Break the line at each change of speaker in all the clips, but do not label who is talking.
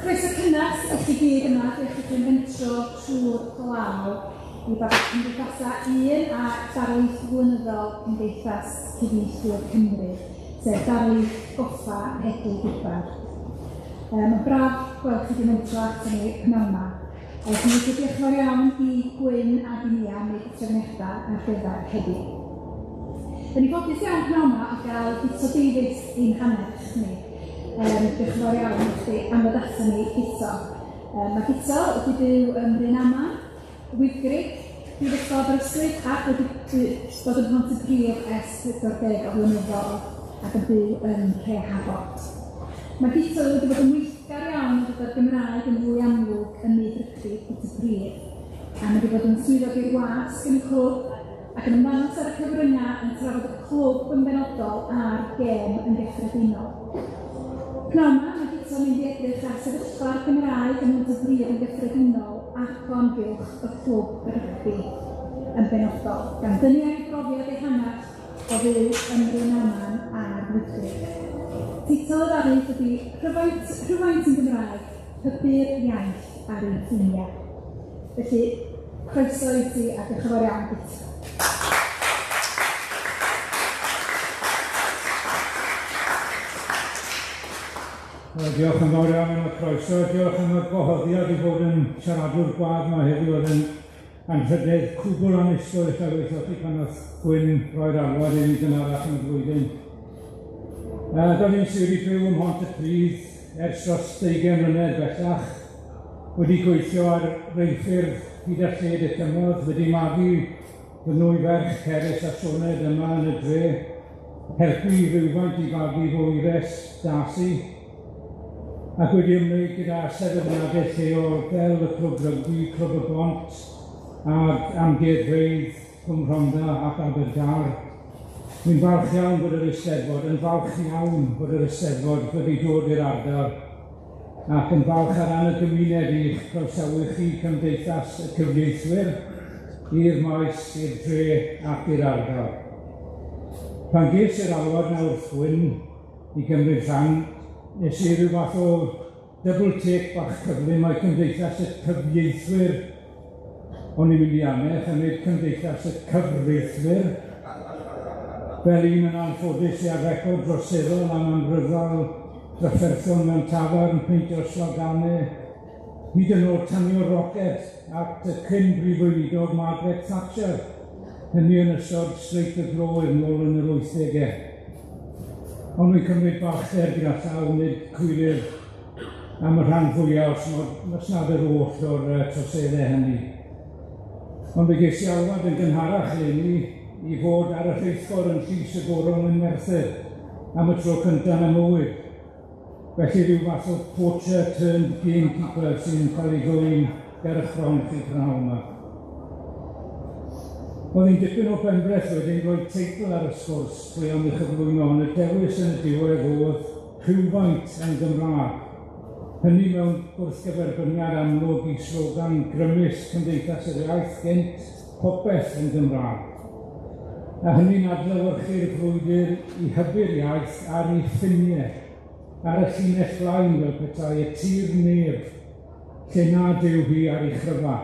Croeso cynnes i chi gyd yma, diolch i chi'n mentro trwy'r glaw i Babell Cymdeithasa 1 a Darlith Flynyddol Cymdeithas Cyfieithwyr Cymru, sef Darlith Goffa Rhedw Gibbard. Mae'n braf gweld chi 'di mentro aton ni pnawn 'ma. Dwi'n licio diolch yn fawr iawn i Gwyn ac i Nia am wneud y trefniadau ar gyfer heddiw. Da ni'n ffodus iawn pnawn 'ma o gael Guto Davies i'n hannerch ni. Diolch yn fawr iawn i chdi am ddod aton ni, Guto. Mae Guto wedi byw ym Mryn Aman, Wyddgrug, Prifysgol Aberystwyth ac wedi bod yn Pontypridd ers 40 o flynyddoedd ac yn byw yn Nhre Hafod. Mae Guto wedi bod yn weithgar iawn yn dod â'r Gymraeg yn fwy amlwg ym myd rygbi Pontypridd, a mae wedi bod yn swyddog i'r wasg yn y clwb ac yn ymddangos ar y cyfryngau yn trafod y clwb yn benodol a'r gêm yn gyffredinol. Pnawn 'ma, mae Guto'n mynd i edrych ar sefyllfa'r Gymraeg ym Mhontypridd yn gyffredinol ac o amgylch y clwb rygbi yn benodol, gan dynnu ar ei brofiad ehangach o fyw ym Mryn Aman a'r Wyddgrug. Teitl y ddarlith ydy Rhyfaint, Rhywfaint yn Gymraeg, Hybu'r Iaith ar ei Ffiniau. Felly, croeso i ti a diolch yn fawr iawn, Guto.
Wel, diolch yn fawr iawn am y croeso, diolch am y gwahoddiad i fod yn siaradwr gwadd 'ma heddiw, o'dd yn anrhydedd cwbl annisgwyl ella weithoch chi pan nath Gwyn roi'r alwad i fi gynharach yn y flwyddyn. Do'n i'n sydd wedi byw ym Mhontypridd ers dros 20 mlynedd bellach, wedi gweithio ar reilffyrdd hyd a lled y cymoedd, wedi magu fy nwy ferch Cerys a Sioned yma yn y dre, helpu rhywfaint i fagu fy wyres Darcy, ac wedi ymwneud gyda sefydliadau lleol fel y Clwb Rygbi, Clwb y Bont, a'r amgueddfeydd Cwm Rhondda ac Aberdâr. Dwi'n falch iawn bod yr Eisteddfod, yn falch iawn bod yr Eisteddfod wedi dod i'r ardal, ac yn falch ar ran y gymuned i'ch croesawu chi Cymdeithas y Cyfieithwyr i'r maes, i'r dre ac i'r ardal. Pan ges i'r alwad 'na wrth Gwyn i gymryd rhan, nes i ryw fath o double take bach cyflym mae Cymdeithas y Cyfieithwyr, o'n i'n mynd i annerch a nid Cymdeithas y Cyfreithwyr, fel un yn anffodus i ar record droseddol am amryfal drafferthion mewn tafarn, peintio sloganau, hyd yn oed tanio roced at y cyn brif weinidog Margaret Thatcher, hynny yn ystod streic y glo i'r nôl yn yr 80au. Ond wi'n cymryd balchder gyda llaw nid cwilydd am y rhan fwyaf, os nad yr oll o'r troseddau hynny. Ond fe ges i alwad yn gynharach eleni i fod ar y rheithgor yn Llys y Goron yn Merthyr am y tro cyntaf yn 'y mywyd. Felly rhyw fath o poacher turned gamekeeper sy'n cael ei ddwyn ger y fron chi prynhawn 'ma. Oedd hi'n dipyn o benbleth wedyn rhoi teitl ar y sgwrs dwi am ei chyflwyno, ond y dewis yn y diwedd oedd Rhywfaint yn Gymraeg. Hynny mewn gwrthgyferbyniad amlwg i slogan grymus Cymdeithas yr Iaith gynt, popeth yn Gymraeg. A hynny'n adlewyrchu'r frwydr i hybu'r iaith ar ei ffiniau, ar y llinell flaen fel petai, y tir nef, lle nad yw hi ar ei chryfa.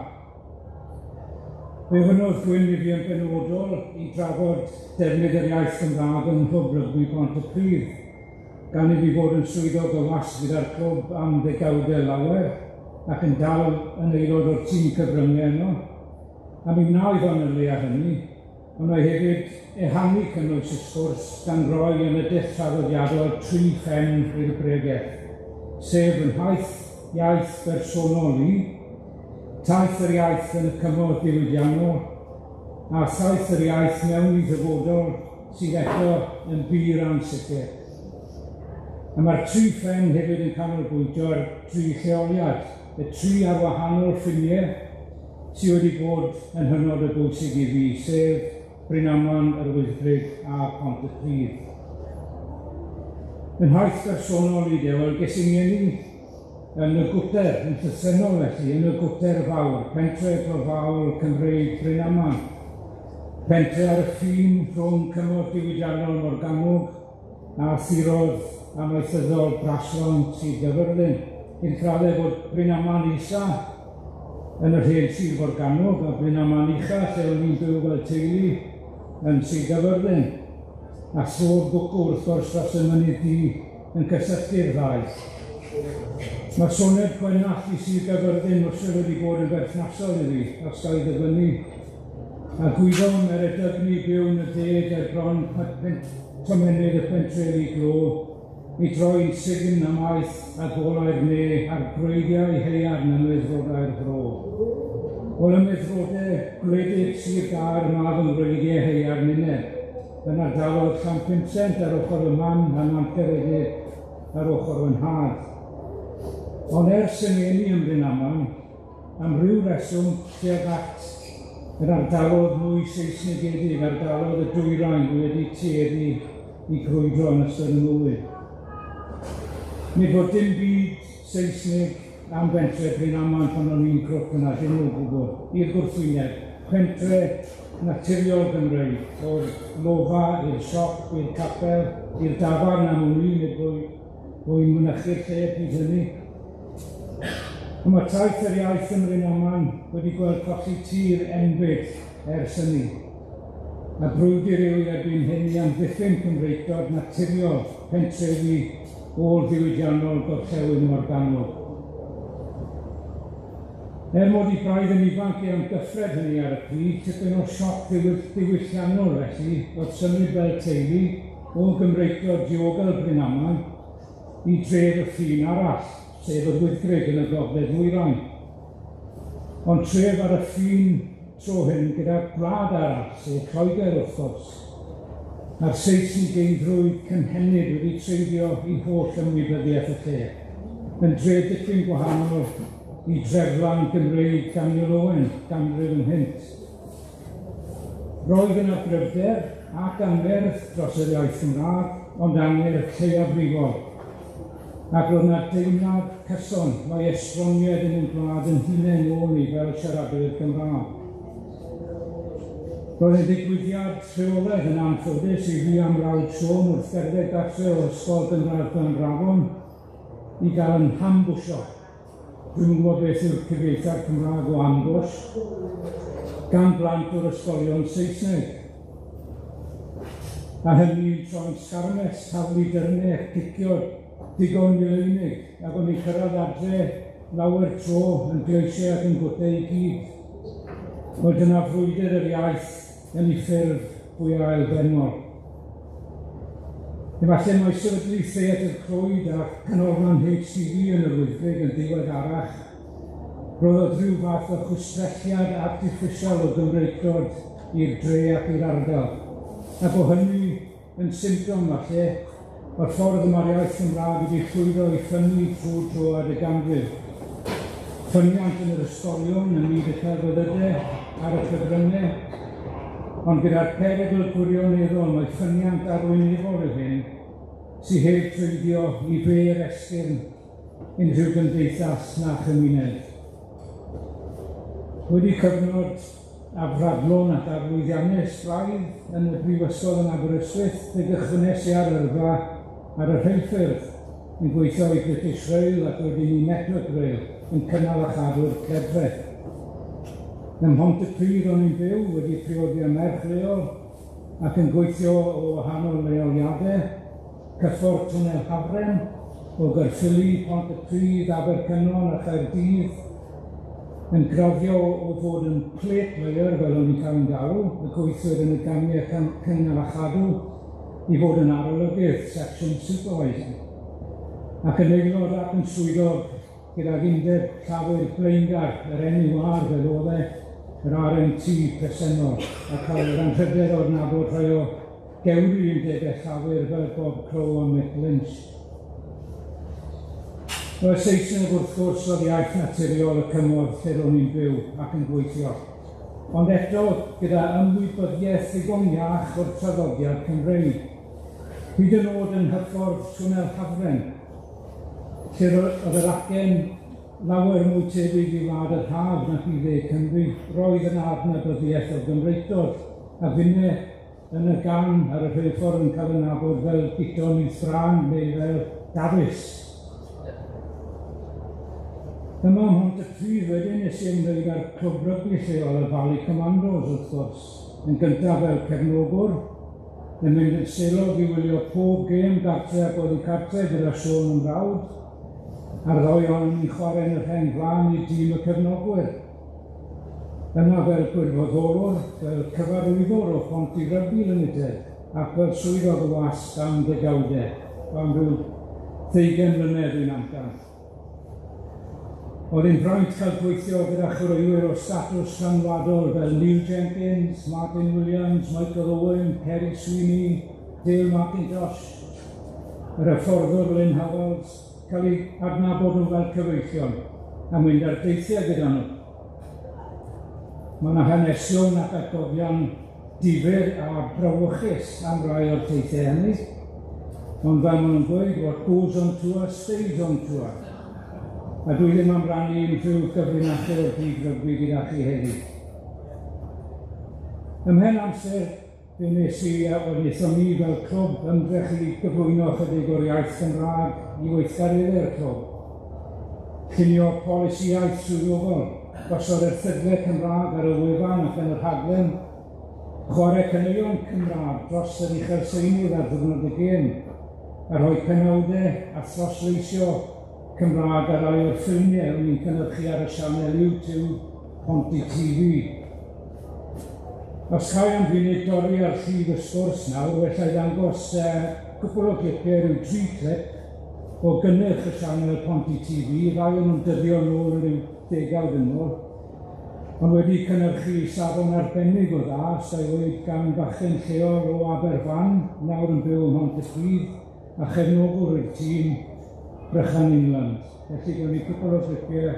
Fe ofynnodd Gwyn i fi yn benodol i drafod defnydd yr iaith Gymraeg yng Nghlwb Rygbi Pontypridd, gan i fi fod yn swyddog y wasg gyda'r clwb am ddegawdau lawer ac yn dal yn aelod o'r tîm cyfryngau yno. A mi wna i fanylu ar hynny, ond mae hefyd ehangu cynnwys y sgwrs gan roi yn y dull traddodiadol tri phen i'r bregeth, sef fy nhaith iaith bersonol i, taith yr iaith yn y cymoedd diwydiannol, a thaith yr iaith mewn i ddyfodol sydd eto yn bur ansicr. A mae'r tri phen hefyd yn canolbwyntio ar dri lleoliad, y tri ar wahanol ffiniau sydd wedi bod yn hynod o bwysig i fi, sef Bryn Aman, yr Wyddgrug a Pontypridd. Yn nhaith bersonol i de, wel, ges i ngeni yn y gwter, yn llythrennol felly, yn y gwter fawr, pentre glofaol Cymreig Bryn Aman, pentre ar y ffin rhwng cymoedd diwydiannol Morgannwg a siroedd amaethyddol Braslon Sir Gaerfyrddin. i'r graddau bod Brynaman Isa yn yr hen Sir Forgannwg a Brynaman Ucha, lle o'n i'n byw fel teulu yn Sir Gaerfyrddin, a Sôr Gwcw wrth gwrs dros y mynydd du yn cysylltu'r ddau. Mae soned Gwenallt i Sir Gaerfyrddin wastad wedi bod yn berthnasol i fi, os ga i ddyfynnu, a gwyddom er y dygni byw yn y de ger bron tomennydd y pentrefi glo, i droi'n sugn am aeth a golau'r ne a'r gwreiddiau haearn ym meddrodau'r fro. Wel, ym meddrodau gwledig Sir Gâr ma fy ngwreiddiau haearn inne, yn ardaloedd Llanffinsent ar ochr fy mam a Nantgaredig ar ochr fy nhad. Ond ers 'y ngeni ym Mryn Aman, am ryw reswm tuag at yr ardalodd mwy Seisnigedig, ardalodd y dwyrain dwi wedi tueddu i grwydro yn ystod 'y mywyd. Nid fod dim byd Saesneg am bentre Bryn Aman pan o'n i'n crwt yna, dim o gwbl, i'r gwrthwyneb, pentre naturiol Gymreig, o'r lofa i'r siop, i'r capel, i'r dafarn am wn i, nid fwy mynychu'r lle pryd hynny. Ond mae taith yr iaith ym Mryn Aman wedi gweld colli tir enbyd ers hynny. A brwydr yw i erbyn hyn i amddiffyn Cymreictod naturiol pentrefi ôl-ddiwydiannol gorllewin Morgannwg. Er mod i braidd yn ifanc i amgyffred hynny ar y pryd, tipyn o sioc ddiwylliannol felly oedd symud fel teulu o Gymreictod diogel Bryn Aman i dref y ffin arall, sef yr Wyddgrug yn y Gogledd Ddwyrain. Ond tref ar y ffin tro hyn gyda gwlad arall, sef Lloegr wrth gwrs. A'r Seisnigeiddrwydd cynhenid wedi treiddio i holl ymwybyddiaeth y lle, yn dre dipyn gwahanol i dreflan Gymreig Daniel Owen ganrif ynghynt. Roedd yna gryfder ac angerdd dros yr iaith Gymraeg, ond angerdd lleiafrifol, ac roedd yna deimlad cyson mai estroniaid yn ein gwlad yn hunain o'n ni fel siaradwyr Gymraeg. Roedd yn ddigwyddiad rheolaidd yn anffodus i fi am mrawd Siôn wrth gerdded gartre o Ysgol Gynradd Glanrafon i gael yn hambwsio. Dwi'm yn gwybod beth yw'r cyfieithiad Cymraeg o ambush, gan blant o'r ysgolion Saesneg. A hynny'n troi'n sgarmes, taflu dyrnau, cicio digon mileinig, ac o'n i'n cyrraedd adre lawer tro yn gleisiau ac yn gwtau i gyd. Wel, dyna frwydr yr iaith yn ei ffurf fwyaf elfennol. Efallai mai sefydlu Theatr Clwyd a Canolfan HCV yn yr Wyddgrug yn ddiweddarach, roddodd rhyw fath o chwistrelliad artiffisial o Gymreictod i'r dre ac i'r ardal, ac o hynny yn symptom falle o'r ffordd y mae'r iaith Gymraeg wedi llwyddo i ffynnu trwy droad y ganrif. Ffyniant yn yr ysgolion, ym myd y celfyddydau, ar y cyfryngau, ond gyda'r perygl gwirioneddol mae ffyniant arwynebol yw hyn, sy heb treiddio i fêr esgyrn unrhyw gymdeithas na chymuned. Wedi cyfnod afradlon ac aflwyddiannus braidd yn y brifysgol yn Aberystwyth, fe gychwynnes i ar yrfa ar y rheilffyrdd yn gweithio i British Rail ac wedyn i Network Rail yn cynnal a chadw'r cledraeth. Ym Mhontypridd o'n i'n byw, wedi priodi â merch leol ac yn gweithio o wahanol leoliadau, cyffordd Twnnel Hafren, o Gaerffili, Pontypridd, Abercynon a Chaerdydd, yn graddio o fod yn plate layer, fel o'n i'n cael yn galw, y gweithwyr yn y gangiau cynnal a chadw, i fod yn arolygydd, section supervisor, ac yn aelod ac yn swyddog gydag undeb llafur blaengar, yr NUR fel oedd e, yr RMT presennol, a cael yr anrhydedd o adnabod rhai o gewri undebau llafur fel Bob Crow a Mick Lynch. Wel, Saesneg wrth gwrs oedd iaith naturiol y cymoedd lle ro'n i'n byw ac yn gweithio, ond eto gyda ymwybyddiaeth ddigon iach o'r traddodiad Cymreig, hyd yn oed yn hyffordd Twnnel Hafren, lle oedd yr acen lawer mwy tebyg i wlad yr haf nac i dde Cymru, roedd yna adnabyddiaeth o Gymreictod, a finne yn y gang ar y rheilffordd yn cael y nabod fel Guto Nyth Frân neu fel Dafis. Yma ym Mhontypridd wedyn nes i ymwneud â'r clwb rygbi lleol y Valley Commandos wrth gwrs, yn gyntaf fel cefnogwr, yn mynd yn selog i wylio pob gêm gartre ac oddi cartre gyda Siôn yn frawd, a'r ddou ohonon ni'n chwarae yn y rheng flaen i dîm y cefnogwyr. Yna fel gwirfoddolwr, fel cyfarwyddwr o Ponty Rugby Limited, ac fel swyddog y wasg am ddegawdau, am ryw 20 mlynedd dwi'n amcan. Oedd hi'n fraint cael gweithio gyda chwaraewyr o statws rhyngwladol fel Neil Jenkins, Martin Williams, Michael Owen, Kerry Sweeney, Dale McIntosh, yr hyfforddwr Lynn Howells, cael eu adnabod nhw fel cyfeillion a mynd ar deithiau gyda nhw. Mae yna hanesion ac atgofion difyr a brawychus am rai o'r teithiau hynny, ond fel maen nhw'n dweud, what goes on tour stays on tour. A dwi ddim am rannu unrhyw gyfrinachau o'r byd rygbi gyda chi heddi. Ymhen amser, fe wnes i, a wnaethon ni fel clwb ymdrech i gyflwyno chydig o'r iaith Gymraeg i weithgareddau'r clwb. Llunio polisi iaith swyddogol, gosod erthyglau Cymraeg ar y wefan ac yn y rhaglen, chwarae caneuon Cymraeg dros yr uchel seinydd ar ddiwrnod y gêm, a rhoi penawdau a throsleisio Cymraeg ar rai o'r ffilmiau o'n i'n cynhyrchu ar y sianel YouTube Ponty TV. Os ca i am funud dorri ar llif y sgwrs nawr, well i ddangos cwpl o clipiau, rhyw 3 clip o gynnyrch y sianel Ponty TV, rai o'n nhw'n dyddio nôl yn rhyw degawd yn ôl, ond wedi cynnyrchu safon arbennig o dda, sa i ddweud gan bachgen lleol o Aberfan, nawr yn byw ym Mhontypridd, a chefnogwr i'r tîm Brychan England. Felly gawn ni cwpl o clipiau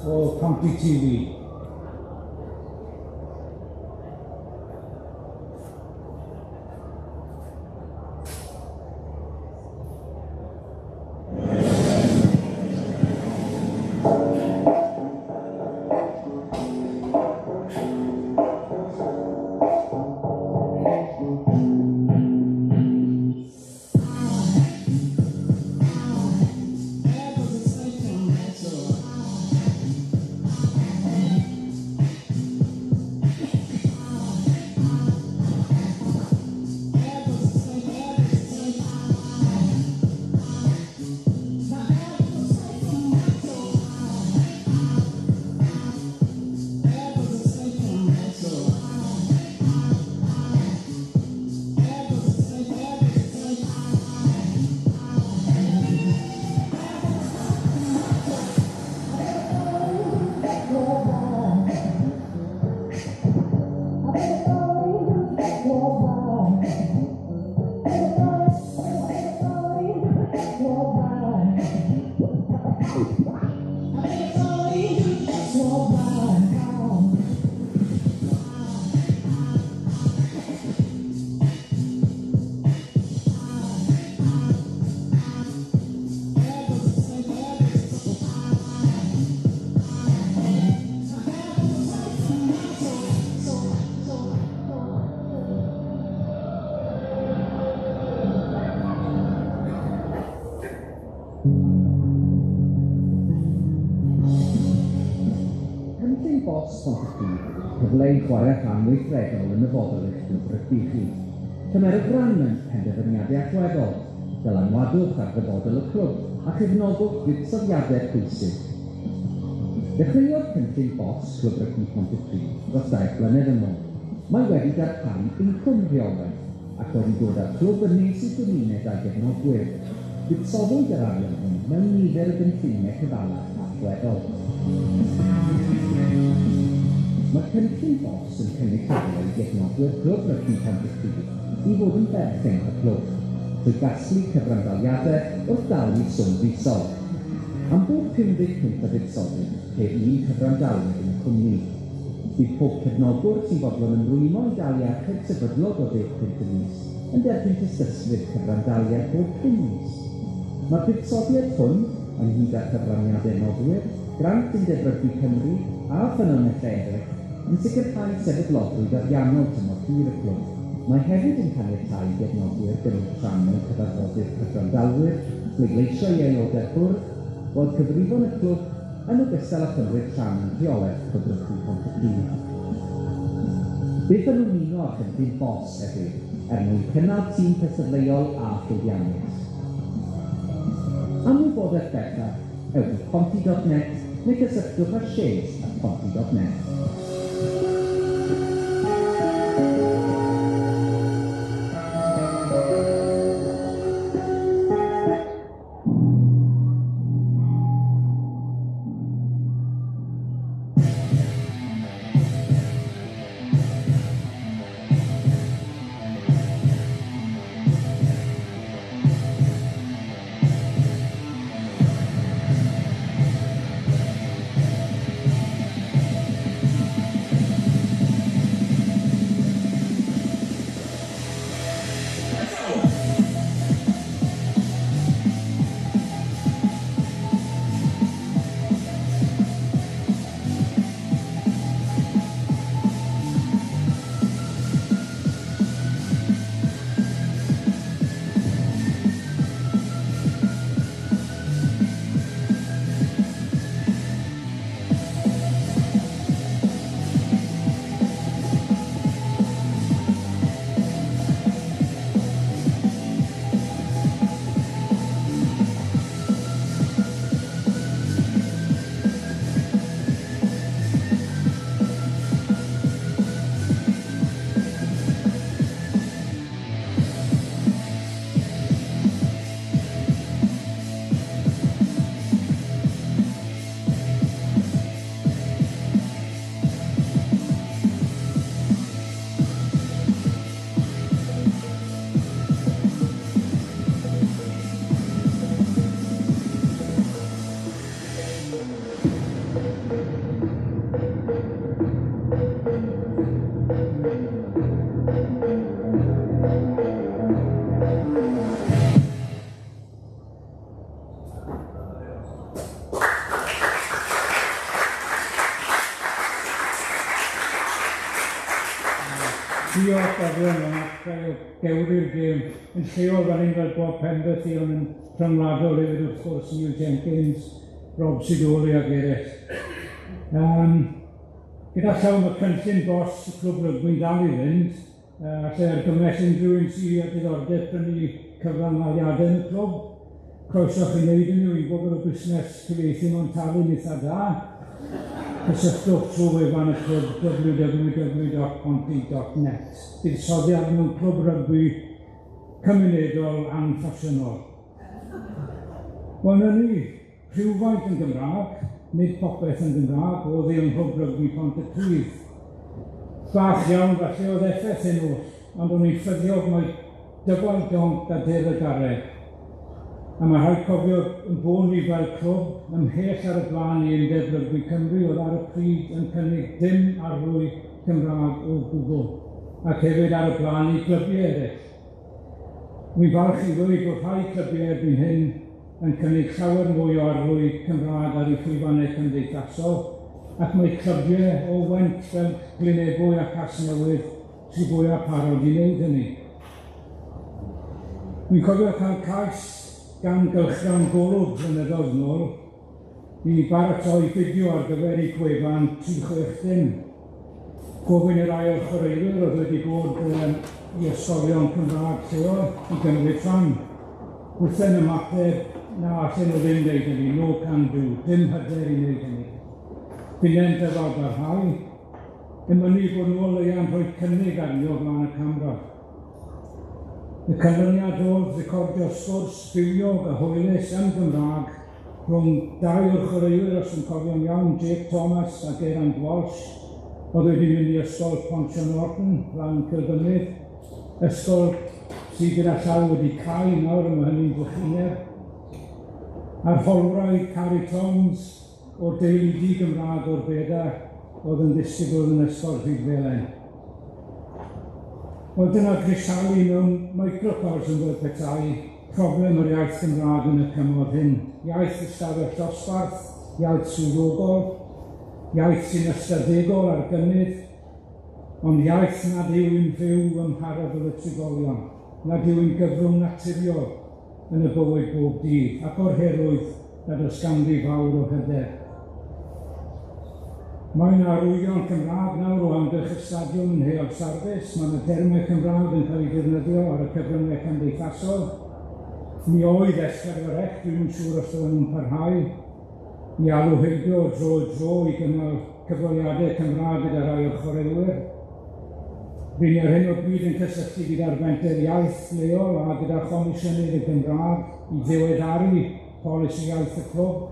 o Ponty TV.
Cynllun BOS Pontypridd yw'r cyfle i chwarae rhan weithredol yn nyfodol eich clwb rygbi chi. Cymerwch ran mewn penderfyniadau allweddol, dylanwadwch ar ddyfodol y clwb a chefnogwch fuddsoddiadau pwysig. Dechreuodd cynllun BOS Clwb Rygbi Pontypridd dros 2 blynedd yn ôl. Mae wedi darparu incwm rheolaidd ac wedi dod â'r clwb yn nes i'w gymuned a'i gefnogwyr. Buddsoddwyd yr arian hwn mewn nifer o gynlluniau cyfalaf allweddol. Mae cynllun BOS yn cynnig cyfle i gefnogwyr Clwb Rygbi Pontypridd i fod yn berchen ar y clwb, trwy gasglu cyfranddaliadau wrth dalu swm fisol. Am bob 50 punt a buddsoddwyd, ceir un cyfranddaliad yn y cwmni. Bydd pob cefnogwr sy'n fodlon ymrwymo i dalu archeb sefydlog o 10 punt y mis yn derbyn tystysgrif cyfranddaliad bob 5 mis. Mae'r buddsoddiad hwn, ynghyd â chyfraniadau noddwyr, grant Undeb Rygbi Cymru a ffynonellau eraill, yn sicrhau sefydlogrwydd ariannol tymor hir y clwb. Mae hefyd yn caniatáu i gefnogwyr gymryd rhan mewn cyfarfodydd cyfranddalwyr, pleidleisio i aelodau'r bwrdd, gweld cyfrifon y clwb yn ogystal â chymryd rhan yn rheolaeth Clwb Rygbi Pontypridd. Beth am ymuno â chynllun BOS heddiw, er mwyn cynnal tîm cystadleuol a llwyddiannus? Am wybodaeth bellach, ewch i ponty.net neu cysylltwch â shes@ponty.net.
Diolch Adrian, mae'n rhai o gewri'r gêm yn lleol fan hyn fel Bob Penberthy, ond yn rhyngwladol hefyd wrth gwrs, Neil Jenkins, Rob Sidoli ac eraill. Gyda llaw mae cynllun BOS y clwb rygbi'n dal i fynd, allai argymell unrhyw un sydd â diddordeb prynu cyfranddaliadau yn y clwb. Croeso chi wneud hynny, i bobl o busnes cyfieithu mewn talu'n eitha da. Cysylltwch trwy wefan y clwb www.ponty.net. Buddsoddiad mewn clwb rygbi cymunedol anffasiynol. Wel, 'na ni, rhywfaint yn Gymraeg, nid popeth yn Gymraeg, oedd e yng Nghlwb Rygbi Pontypridd. Bach iawn falle oedd effaith hyn oll, ond o'n i'n ffyddiog mai dyfal donc a dur y garreg. A mae rhaid cofio yn bod ni fel clwb ymhell ar y blaen i Undeb Rygbi Cymru oedd ar y pryd yn cynnig dim arlwy Cymraeg o gwbl, ac hefyd ar y blaen i glybiau eraill. Wi'n falch i ddweud bod rhai clybiau erbyn hyn yn cynnig llawer mwy o arlwy Cymraeg ar eu llwyfannau cymdeithasol, ac mae clybiau o Went fel Glynebwy a Casnewydd sy'n fwyaf parod i wneud hynny. Wi'n cofio cael cais gan gylchgrawn Golwg flynyddoedd nôl i baratoi fideo ar gyfer eu gwefan 360. Gofyn i rai o'r chwaraewyr oedd wedi bod i ysgolion Cymraeg lleol i gymryd rhan. Wrth ymateb na allan nhw ddim wneud hynny, no can do, dim hyder i wneud hynny. Finnau'n dyfal barhau, ymynnu bod nhw o leia'n rhoi cynnig arni o flaen y camera. Y canlyniad oedd recordio sgwrs bywiog a hwylus yn Gymraeg rhwng dau o'r chwaraewyr, os yn cofio'n iawn, Jake Thomas a Geraint Walsh, oedd wedi mynd i ysgol Pontio Norton, lan Cilfynydd, ysgol sydd gyda llaw wedi cau nawr, a mae hynny'n fwchineb. A'r holwraig Carrie Toms o'r deulu di-Gymraeg o'r Beda, oedd yn ddisgybl yn ysgol Rhydfelen. Wel, dyna grisialu mewn microcosm fel petai problem yr iaith Gymraeg yn y cymoedd hyn. Iaith ystafell dosbarth, iaith swyddogol, iaith sy'n ystadegol ar gynnydd, ond iaith nad yw'n fyw ym mharabl y trigolion, nad yw'n gyfrwng naturiol yn y bywyd bob dydd, ac o'r herwydd nad oes ganddi fawr o hyder. Mae yna arwyddion Cymraeg nawr o amgylch y stadiwm yn Heol Sardis, mae yna dermau Cymraeg yn cael eu defnyddio ar y cyfryngau cymdeithasol. Mi oedd S4C, dwi'm yn siŵr os oedden nhw'n parhau i alw heibio o dro i dro i gynnal cyfweliadau Cymraeg gyda rhai o'r chwaraewyr. Ry'n ni ar hyn o bryd yn cysylltu gyda'r Fenter Iaith leol a gyda Chomisiynydd y Gymraeg i ddiweddaru polisi iaith y clwb,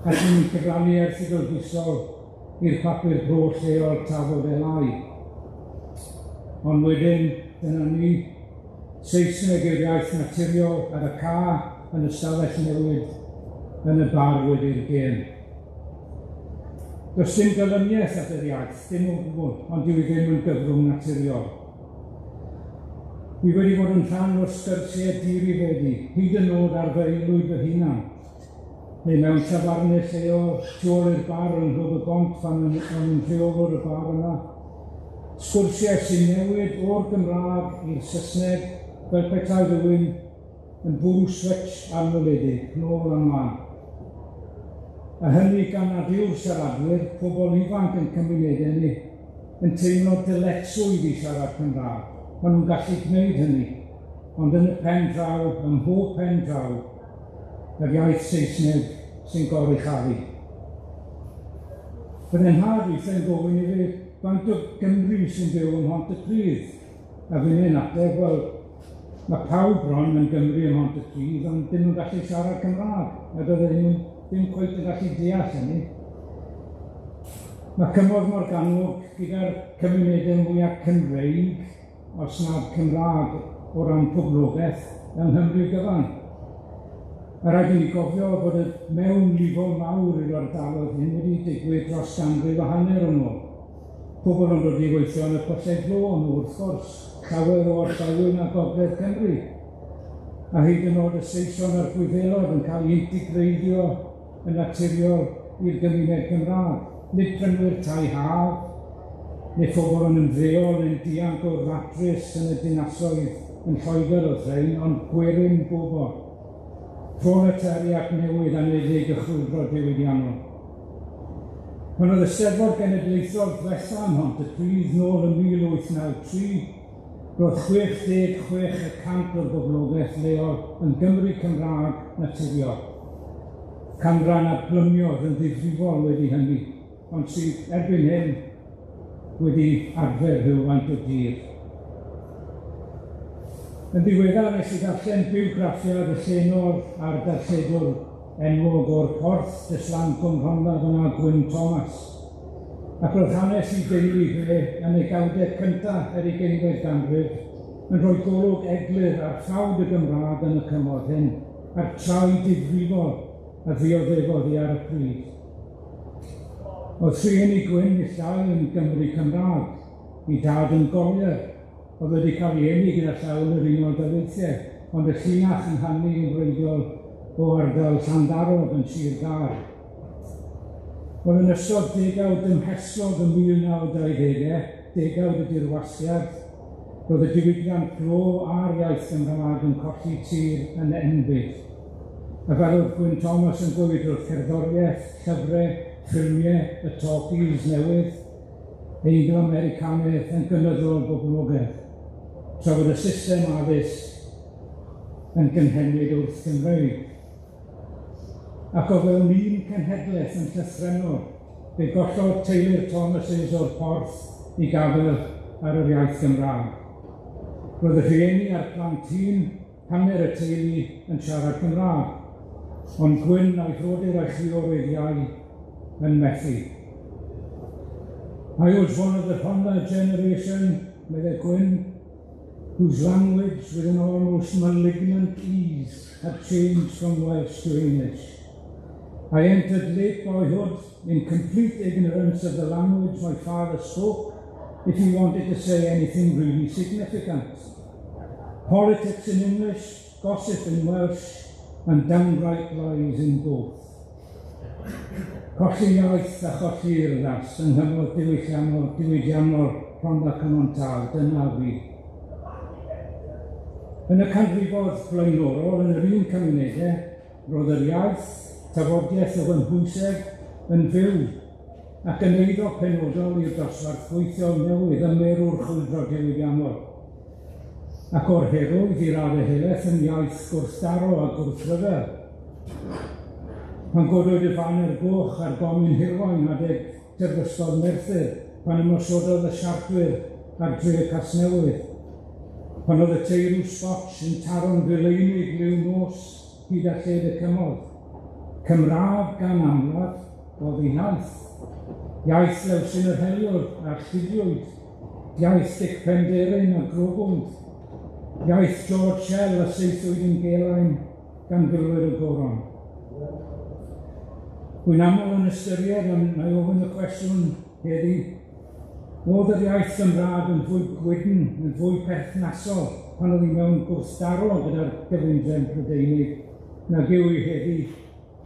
ac ry'n ni'n cyfrannu erthygl fisol i'r papur bro lleol Tafod Elai. Ond wedyn, dyna ni, Saesneg yw'r iaith naturiol ar y ca yn y stafell newid yn y bar wedi'r gêm. Does dim gelyniaeth at yr iaith, dim o gwbl, ond dyw hi ddim yn gyfrwng naturiol. Dwi wedi bod yn rhan o sgyrsiau di-rifedi, hyd yn oed ar fy aelwyd fy hunan, neu mewn tafarnau lleol, tu ôl i'r bar yng Nghlwb y Bont pan o'n i'n rheolwr y bar yna. Sgwrsiau sy'n newid o'r Gymraeg i'r Saesneg fel petai rhywun yn bwrw switsh anweledig, nôl a mlaen. A hynny gan nad yw'r siaradwyr, pobl ifanc yn cymunedau ni, yn teimlo dyletswydd i siarad Cymraeg. Maen nhw'n gallu gwneud hynny, ond yn y pen draw, ym mhob pen draw, yr iaith Saesneg sy'n goruchafu. Fy nhad weithiau'n gofyn i fi, faint o Gymry sy'n byw ym Mhontypridd? A fi'n ateb, wel, mae pawb bron yn Gymry ym Mhontypridd, ond dim yn gallu siarad Cymraeg, a doedd e ddim cweit yn gallu deall hynny. Mae Cymoedd Morgannwg gyda'r cymunedau mwyaf Cymreig, os nad Cymraeg o ran poblogaeth, yng Nghymru gyfan. A rhaid i ni gofio bod y mewnlifo mawr i'r ardaloedd hyn wedi digwydd dros ganrif a hanner yn ôl. Pobl yn dod i weithio yn y pyllau glo nhw wrth gwrs, llawer o orllewin a gogledd Cymru. A hyd yn oed y Saeson a'r Gwyddelod yn cael eu integreiddio yn naturiol i'r gymuned Gymraeg. Nid prynwyr tai haf, neu phobl yn ymddeol neu'n dianc o'r ratrys yn y dinasoedd yn Lloegr oedd rhain, ond gwerin bobl. Proletariat newydd anedig y chwyldro diwydiannol. Pan oedd y Steddfod Genedlaethol ddwetha ym Mhontypridd nôl yn 1893, roedd 66% o'r boblogaeth leol yn Gymry Cymraeg naturiol. Canran a blymiodd yn ddifrifol wedi hynny, ond sydd erbyn hyn wedi adfer rhywfaint o dir. Yn ddiweddar nes i ddarllen bywgraffiad y llenor a'r darlledwr enwog o'r Porth, Dyslan Cwm Rhondda fyna, Gwyn Thomas. Ac roedd hanes i deulu fe yn ei gawdau cyntaf er ugeinfed ganrif yn rhoi golwg eglur ar ffawd y Gymraeg yn y cymoedd hyn, a'r trai difrifol a ddioddefodd hi ar y pryd. Oedd rhieni Gwyn ill dau yn Gymry Cymraeg, ei dad yn golier, oedd wedi cael ei eni gyda llaw yn yr Unol Daleithiau, ond y llinach yn hanu yn wreiddiol o ardal Llanddarog yn Sir Gâr. Wel, yn ystod degawd dymhestlog y 1920au, degawd y dirwasgiad, roedd y diwydiant glo a'r iaith Gymraeg yn colli tir yn enbyd. A fel oedd Gwyn Thomas yn gweud wrth cerddoriaeth, llyfrau, ffilmiau, y talkies newydd, Eingl-Americanaidd yn gynyddol boblogaidd, tra bod y system addysg yn gynhenid wrth Gymreig. Ac o fewn un cenhedlaeth yn llythrennol, fe gollodd teulu'r Thomases o'r Porth i gafael ar yr iaith Gymraeg. Roedd y rhieni a'r plant hŷn, hanner y teulu, yn siarad Cymraeg, ond Gwyn a'i frodyr a'i chwiorydd iau yn methu. I was one of the Rhondda generation, meddai Gwyn, whose language with an almost malignant ease had changed from Welsh to English. I entered late boyhood in complete ignorance of the language my father spoke if he wanted to say anything really significant. Politics in English, gossip in Welsh, and downright lies in both. Colli iaith a cholli urddas yng nghyfnod diwylliannol, diwydiannol Rhondda Cynon Taf, dyna fi. Yn y canrifoedd blaenorol, yn yr un cymunedau, roedd yr iaith, tafodiaeth o gynhwyseg yn fyw ac yn eiddo penodol i'r dosbarth gweithiol newydd ym merw'r chwyldro diwydiannol, ac o'r herwydd i raddau helaeth yn iaith gwrthdaro a gwrthryfel. Pan godwyd y faner goch ar gomin Hirwaun adeg terfysgodd Merthyr, pan ymosododd y Siartwyr ar dre Casnewydd, pan oedd y teirw Scots yn taro'n fileinig liw nos hyd a lled y cymoedd, Cymraeg gan amlaf oedd ei iaith. Iaith Lewsyn yr Heliwr a'r Llidiwyd, iaith Dic Penderyn a Grogwnd, iaith George Shell a saethwyd yn Gelain gan filwyr y Goron. Wy'n aml yn ystyried, ond na i ofyn y cwestiwn heddi, oedd yr iaith Gymraeg yn fwy gwydn, yn fwy perthnasol pan oedd hi mewn gwrthdaro gyda'r gyfundrefn Prydeinig nag yw hi heddi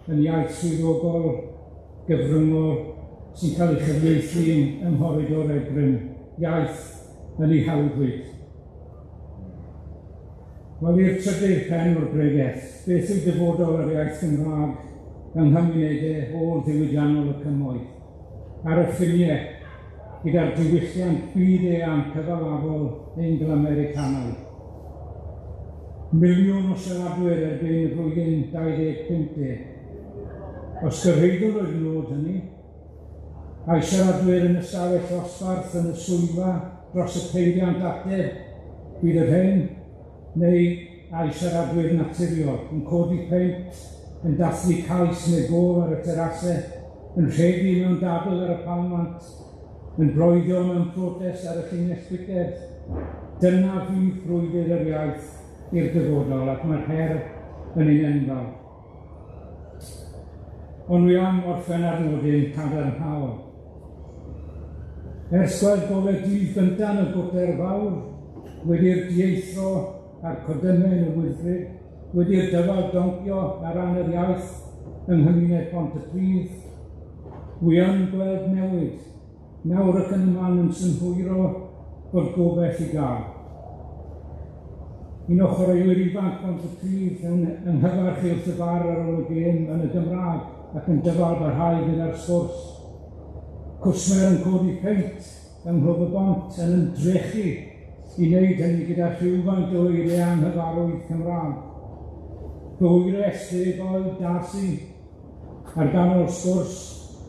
yn iaith swyddogol, gyfryngol, sy'n cael ei chyfieithu yng nghoridor Egryn, iaith yn ei hawddwyd. Wel, i'r trydydd pen o'r bregeth, beth yw dyfodol yr iaith Gymraeg yng nghymunedau ôl-ddiwydiannol y cymoedd, ar y ffiniau gyda'r diwylliant byd-eang cyfalafol Eingl-Americanaidd. 1 miliwn o siaradwyr erbyn y flwyddyn 2050. Os gyrhaeddwn o'r nod hynny, a'i siaradwyr yn y stafell ddosbarth yn y swyddfa dros y peiriant ateb, bydd y rhain, neu a'i siaradwyr naturiol yn codi peint, yn dathlu cais neu gôl ar y terasau, yn rhegi mewn dadl ar y palmant, yn bloeddio mewn protest ar y llinell biced. Dyna fydd brwydr yr iaith i'r dyfodol, ac mae'r her yn un enfawr. Ond wi am orffen ar nodyn cadarnhaol. Ers gweld golau dydd gynta yn y gwter fawr, wedi'r dieithro a'r codymau yn y Wyddgrug, wedi'r dyfal doncio ar ran yr iaith yng nghymuned Pontypridd, wi yn gweld newid, nawr ac yn y man yn synhwyro bod gobaith i gael. Un o chwaraewyr ifanc Pontypridd yn ynghyfarch wrth y bar ar ôl y gêm yn y Gymraeg ac yn dyfal barhau gyda'r sgwrs. Cwsmer yn codi peint yng Nghlwb y Bont yn ymdrechu i wneud hynny gyda rhywfaint o eiriau anghyfarwydd Cymraeg. Fy deg oed Darcy ar ganol sgwrs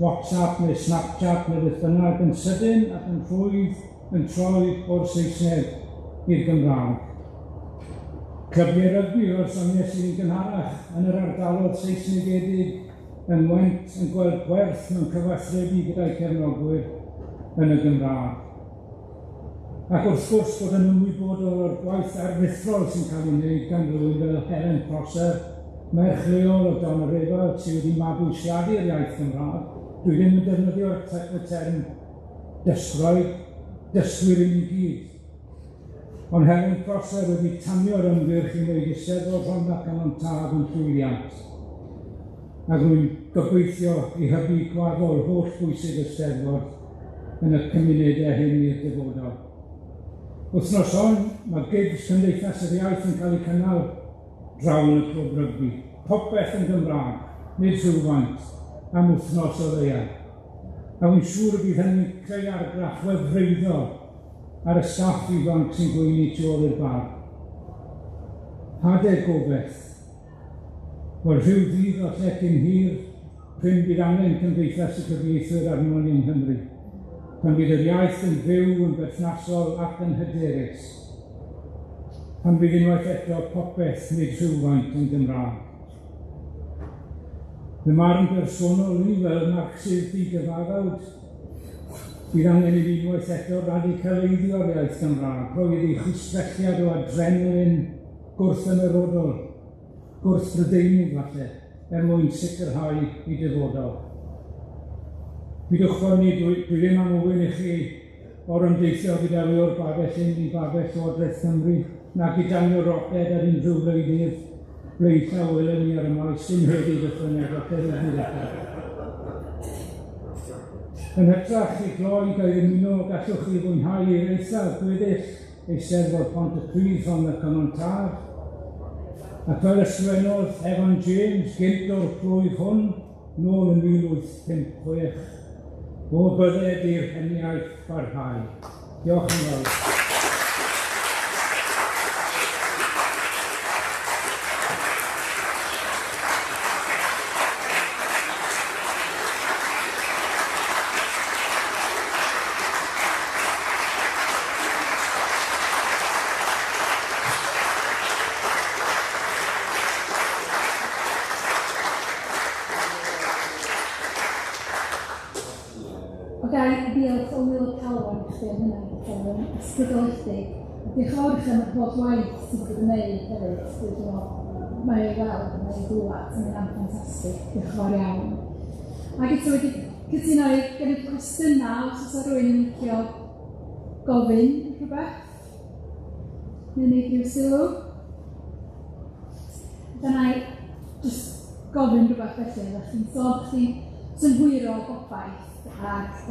WhatsApp neu Snapchat neu beth bynnag yn sydyn ac yn rhwydd yn troi o'r Saesneg i'r Gymraeg. Clybiau rygbi o'r soniais i'n gynharach yn yr ardalodd Saesnegedig yn Ngwent yn gweld gwerth mewn cyfathrebu gyda'i cefnogwyr yn y Gymraeg. Ac wrth gwrs bod yn ymwybodol o'r gwaith aruthrol sy'n cael ei wneud gan rywun fel Helen Prosser, merch leol o Donyrefail sydd wedi mabwysiadu'r iaith Gymraeg. Dwi ddim yn defnyddio'r y term dysgroi, dysgwyr i ni gyd. Ond Helen Prosser wedi tanio'r ymgyrch i wneud Eisteddfod Rhondda Cynon Taf yn llwyddiant. Ac rwy'n gobeithio i hybu gwaddol holl bwysig y Steddfod yn y cymunedau hyn i'r dyfodol. Wythnos hon, mae gigs Cymdeithas yr Iaith yn cael eu cynnal draw yn y clwb rygbi. Popeth yn Gymraeg, nid rhywfaint, am wythnos o leia. A wy'n siŵr y bydd hynny'n creu argraff wefreiddiol ar y staff ifanc sy'n gweini tu ôl i'r bar. Hadau gobeith. Wel, rhyw ddydd falle cyn hir, prin bydd angen Cymdeithas y Cyfieithwyr arno ni yng Nghymru, pan fydd yr iaith yn fyw, yn berthnasol ac yn hyderus, pan fydd unwaith eto popeth nid rhywfaint yn Gymraeg. Fy marn bersonol i fel Marcsydd digyfaddawd, bydd angen i fi unwaith eto radicaleiddio'r iaith Gymraeg, rhoi iddi chwistrelliad o adrenalin gwrth-ymyrodol, gwrth-Brydeinig falle, er mwyn sicrhau ei dyfodol. Pidwch poeni, dwi ddim am ofyn i chi orymdeithio gyda fi o'r babell hyn i babell Llywodraeth Cymru, nag i danio roced ar unrhyw wleidydd blaenllaw welwn ni ar y maes, dim heddi beth bynnag, falle ryw ddydd eto. Yn hytrach i gloi gael ymuno, gallwch chi fwynhau i'r eithaf gweddill Eisteddfod Pontypridd Rhondda Cynon Taf, ac fel ysgrifennodd Evan James gynt o'r plwyf hwn, nôl yn 1856. O bydded i'r heniaith barhau. Diolch yn fawr.
O gai ddiolch o waelod calon i chdi am hynna, oedd yn ysbrydoledig. A diolch yn fawr i chi am yr holl waith sydd wedi gwneud hefyd. Dwi'n meddwl, mae o'i weld, mae o'i glywed, sy'n mynd am ffantastig. Diolch yn fawr iawn. Ac eto wedi cytuno i gymryd cwestiynau os oes rhywun yn licio gofyn rhywbeth neu wneud rhyw sylw. Dyna i jyst gofyn rhywbeth felly, oeddech chi'n sôn bod chdi'n synhwyro gobaith ac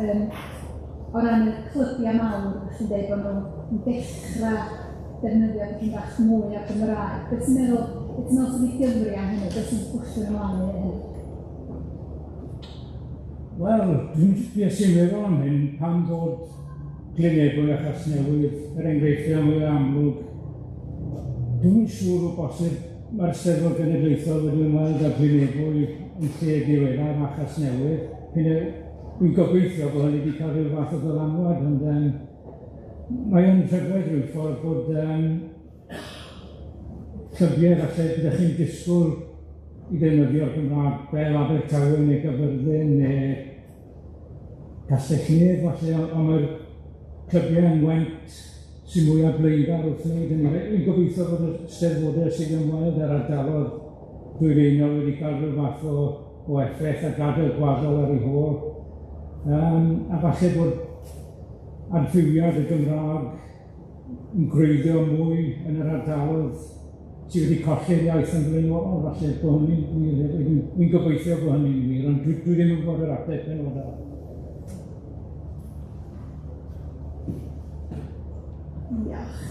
o ran y clybiau mawr, oeddech chi'n dweud bod nhw'n dechrau defnyddio dipyn bach mwy o'r Gymraeg. Beth ti'n meddwl, beth ti'n meddwl sydd wedi gyfri am hynny? Beth sy'n pwshio nhw ymlaen i hynny?
Wel, dwi'n fues i'n meddwl am hyn pan ddod Glyn Ebwy a Chasnewydd, yr enghreifftiau mwy amlwg. Dwi'n siŵr o bosib mae'r Steddfod Genedlaethol wedi ymweld â Glyn Ebwy yn lle diweddar a Chasnewydd. Dwi'n gobeithio bod hynny wedi cael rhyw fath o ddylanwad, ond mae o'n rhyfedd rhyw ffordd bod clybiau falle byddech chi'n disgwyl i ddefnyddio'r Gymraeg fel Abertawe neu Gaerfyrddin neu Castell-nedd falle, ond mae'r clybiau yng Ngwent sy'n mwyaf blaengar wrth wneud hynny. Dwi'n gobeithio bod y Steddfodau sydd yn ymweld â'r ardaloedd dwyreiniol wedi cael rhyw fath o effaith a gadael gwaddol ar ei hôl. A falle bod adfywiad y Gymraeg yn gwreiddio mwy yn yr ardaloedd sydd wedi colli'r iaith yn flaenorol, falle bod hynny'n wir hefyd. Dwi'n gobeithio bod hynny'n wir, ond dwi ddim yn gwybod yr ateb penodol.
Diolch.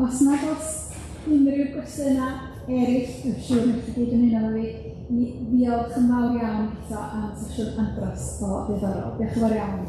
Os nad oes unrhyw gwestiynau eraill, dwi'n siŵr wneud chi gyd ymuno efo fi, i ddiolch yn fawr iawn eto am sesiwn andros o ddiddorol. Diolch yn fawr iawn.